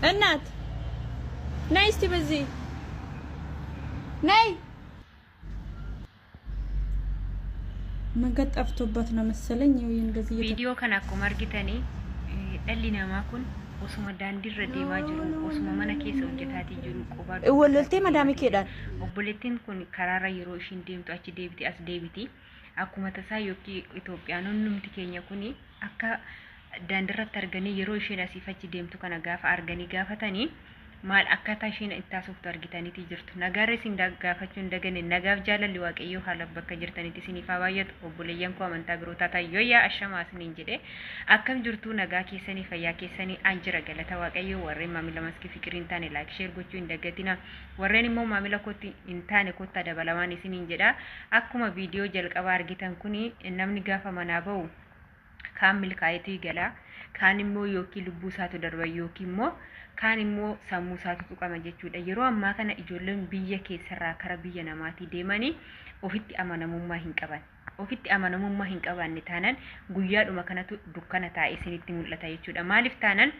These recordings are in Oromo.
እናት ነይ እስቲ በዚህ ነይ። መንገድ ጠፍቶበት ነው መሰለኝ። ይኸው እንደዚህ Viidiyoo kana akkuma argitanii dhalli namaa kun osuma daandiirra deemaa jiru, osuma mana keessa hojjetaatii jiru qophaa Walloltee madaamii keedhaan. Obboleettiin kun karaarra yeroo ishiin deemtu achi deebiti as deebiti. Akkuma tasaa yookiin Itoophiyaanonni numti keenya kun akka daandiirratti arganii yeroo isheen asiif achi deemtu kana gaafa arganii gaafatanii maal akkaataa isheen itti haasoftu argitaniiti jirtu. Nagaarra isin gaafachuu hin daganne. Nagaaf jaalalli Waaqayyoo haala bakka jirtanitti isiniif haa baay'atu. Obboleeyyan koo amantaa biroo taataa yooyyaa ashamaa isiniin jedhe. Akkam jirtu? Nagaa keessanii, fayyaa keessanii? An jira, galata Waaqayyoo. Warreen maamila Maskii Fiqirii hin taane like, share gochuu hin dagatina. Warreen immoo maamila kootti hin taane kottaa dabalamaan isiniin jedha. Akkuma viidiyoo jalqabaa argitan kuni, namni gaafa manaa bahu kaan milkaa'eetu gala, kaan immoo yookiin lubbuu isaatu darba, yookiin immoo kaan immoo sammuu isaatu tuqama jechuudha. Yeroo ammaa kana ijoolleen biyya keessarraa kara biyya namaatii deemanii ofitti amanamummaa hin qaban. Ofitti amanamummaa hin qabaanne taanaan guyyaadhuma kanatu dukkana taa'ee isinitti mul'ata jechuudha. Maaliif taanaan,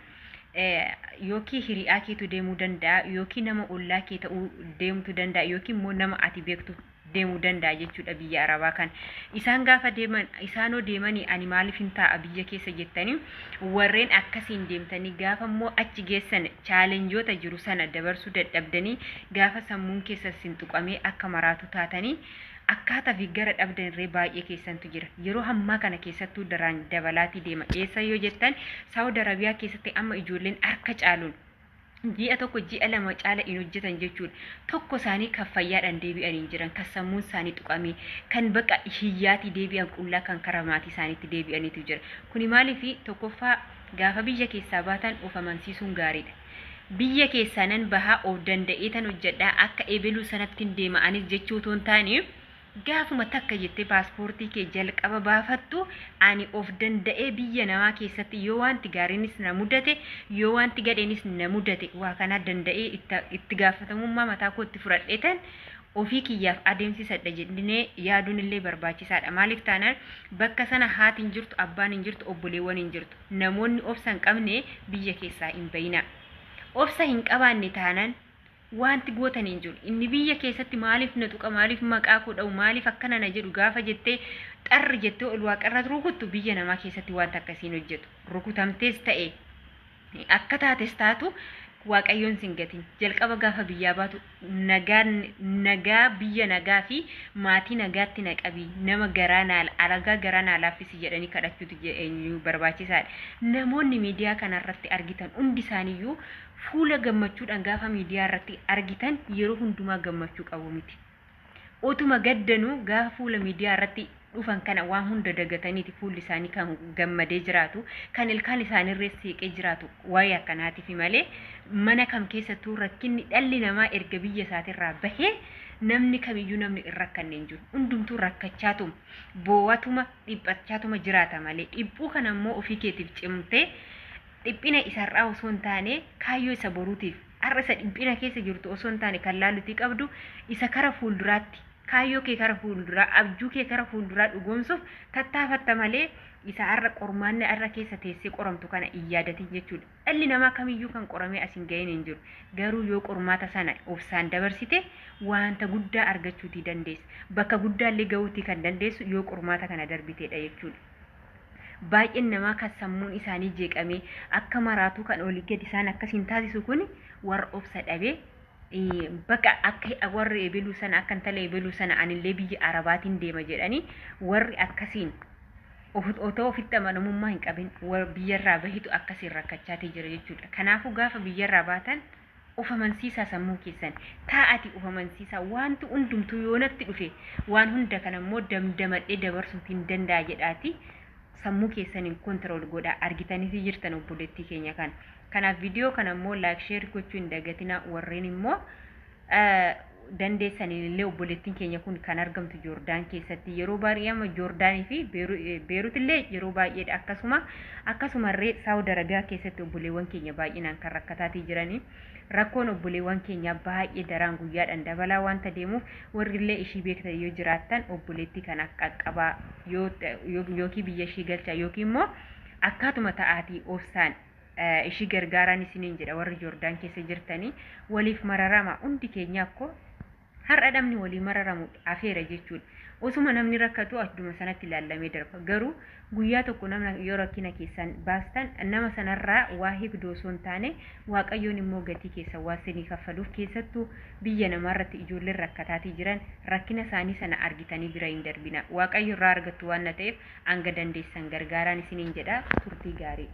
yookiin hiriyaa keetu deemuu danda'a, yookiin nama ollaa kee ta'uu deemtu danda'a, yookiin immoo nama ati beektu deemuu danda'a jechuudha biyya arabaa kan. Isaan gaafa deeman, isaanoo deemanii ani maaliif hin taa'a biyya keessa jettanii warreen akkasiin deemtanii gaafa immoo achi geessan challengeoota jiru sana dabarsuu dadhabdanii, gaafa sammuun keessa sin tuqamee akka maraatu taatanii akkaataa fi gara dhabdan irree baay'ee keessantu jira. Yeroo ammaa kana keessattuu daraan dabalaatii deema. Eessa yoo jettan, Saawud Arabiyaa keessatti amma ijoolleen harka caaluun ji'a 1, ji'a 2 caala hin hojjetan jechuudha. Tokko isaanii kan fayyaadhaan deebi'an hin jiran, kan sammuun isaanii tuqamee, kan baqa hiyyaatii deebi'an, qullaa kan karaa maatii isaaniitti deebi'aniitu jira. Kuni maaliif? Tokkoffaa, gaafa biyya keessaa baatan of amansiisuun gaariidha. Biyya keessaa nan bahaa, of danda'ee tan hojjedhaa, akka ebeluu sanatti hin deema anis jechuu otoo hin taane, gaafuma takka jettee paaspoortii kee jalqaba baafattu, ani of danda'ee biyya namaa keessatti yoo wanti gaariinis na mudate, yoo wanti gadheenis na mudate, waa kana danda'ee itti gaafatamummaa mataa kootti fudhadheetan ofii kiyyaaf adeemsisadha jennee yaaduun illee barbaachisaadha. Maaliif taanaan, bakka sana haati hin jirtu, abbaan hin jirtu, obboleewwan hin jirtu. Namoonni obsa hin qabne biyya keessaa hin bayina. Obsa hin qabaanne taanaan wanti gootan hin jiru. Inni biyya keessatti maaliif na tuqa, maaliif maqaa koo dha'u, maaliif akkana na jedhu gaafa jettee xarri jettee ol waaqarra rukuttu, biyya namaa keessatti wanta akkasiin hojjetu. Rukutamtees ta'e akka taates taatu, Waaqayyoon sin gatin. Jalqaba gaafa biyyaa baatu nagaan, nagaa, biyya nagaa fi maatii nagaatti na qabi, nama garaa naa alagaa garaa naa laaffisi jedhanii kadhachuutu barbaachisaadha. Namoonni miidiyaa kanarratti argitan hundi isaaniiyyuu fuula gammachuudhaan gaafa miidiyaa irratti argitan yeroo hundumaa gammachuu qabu miti. Otuma gaddanuu gaafa fuula miidiyaa irratti dhufan kana waan hunda dagataniiti fuulli isaanii kan gammadee jiraatu, kan ilkaan isaaniirree seeqee jiraatu waa'ee akkanaatiif malee, mana kam keessattuu rakkinni dhalli namaa erga biyya isaatirraa bahee namni kamiyyuu namni hin rakkanne hin jiru. Hundumtuu rakkachaatuma, boowatuma, dhiphachaatuma jiraata malee, dhiphuu kana immoo ofii keetiif cimtee dhiphina isarraa osoo hin taane kaayyoo isa boruutiif, har'a isa dhiphina keessa jirtu osoo hin taane kan laalutii qabdu isa kara fuulduraatti, kaayyoo kee kara fuulduraa, abjuu kee kara fuulduraa dhugoomsuuf tattaafatta malee isa har'a qormaanni har'a keessa teessee qoramtu kana hin yaadatin jechuudha. Dhalli namaa kamiyyuu kan qoramee as hin gahin hin jiru. Garuu yoo qormaata sana obsaan dabarsite wanta guddaa argachuutii dandeessa. Bakka guddaallee gahuutii kan dandeessu yoo qormaata kana darbiteedha jechuudha. Baay'een namaa kan sammuun isaanii jeeqamee akka maraatuu kan olii gadi isaan akkasiin taasisu kun warra obsa dhabee bakka akka warri ebeluu sana, akka intala ebeluu sana, anillee biyya arabaatiin deema jedhanii warri akkasiin otoo ofitti amanamummaa hin qabin biyyarraa bahitu akkasiin rakkachaatii jira jechuudha. Kanaafuu gaafa biyyarraa baatan of amansiisaa, sammuu keessan taa'ati of amansiisaa, wanti hundumtuu yoonatti dhufe waan hunda kana immoo damdamadhee dabarsuuf hin danda'a jedhaati sammuu keessaniin control godhaa. Argitaniiti jirtan obboleettii keenya kana. Kanaaf viidiyoo kana immoo like, share gochuu hin dagatina. Warreen immoo dandeessaniin illee, obboleettiin keenya kun kan argamtu Joordaan keessatti, yeroo baay'ee amma Joordaanii fi Beerut illee yeroo baay'eedha. Akkasumarree Saawud Arabiyaa keessatti obboleewwan keenya baay'inaan kan rakkataatii jiranii. Rakkoon obboleewwan keenya baay'ee daraan guyyaadhaan dabalaa wanta deemuuf, warri illee ishii beektan yoo jiraattan obboleettii kana qaqqabaa, yookiin biyya ishii galchaa, yookiin immoo akkaatuma ta'aatii obsaan Ishii gargaaraan isiniin jedha warri Joordaan keessa jirtanii waliif mararama hundi keenya akkoo har'a namni walii mararamu afeera jechuudha. Osuma namni rakkatu adduma sanatti ilaallamee darba. Garuu guyyaa tokko nama yoo rakkina keessan baastan nama sanarraa waa higdoo osoo hin taane Waaqayyoon immoo gatii keessan waan sinii kaffaluuf keessattuu biyya namaarratti ijoolleen rakkataatii jiran rakkina isaanii sana argitanii bira hin darbina. Waaqayyo irraa argattu waan na ta'eef hanga dandeessan gargaaraan isiniin jedha turtii gaarii.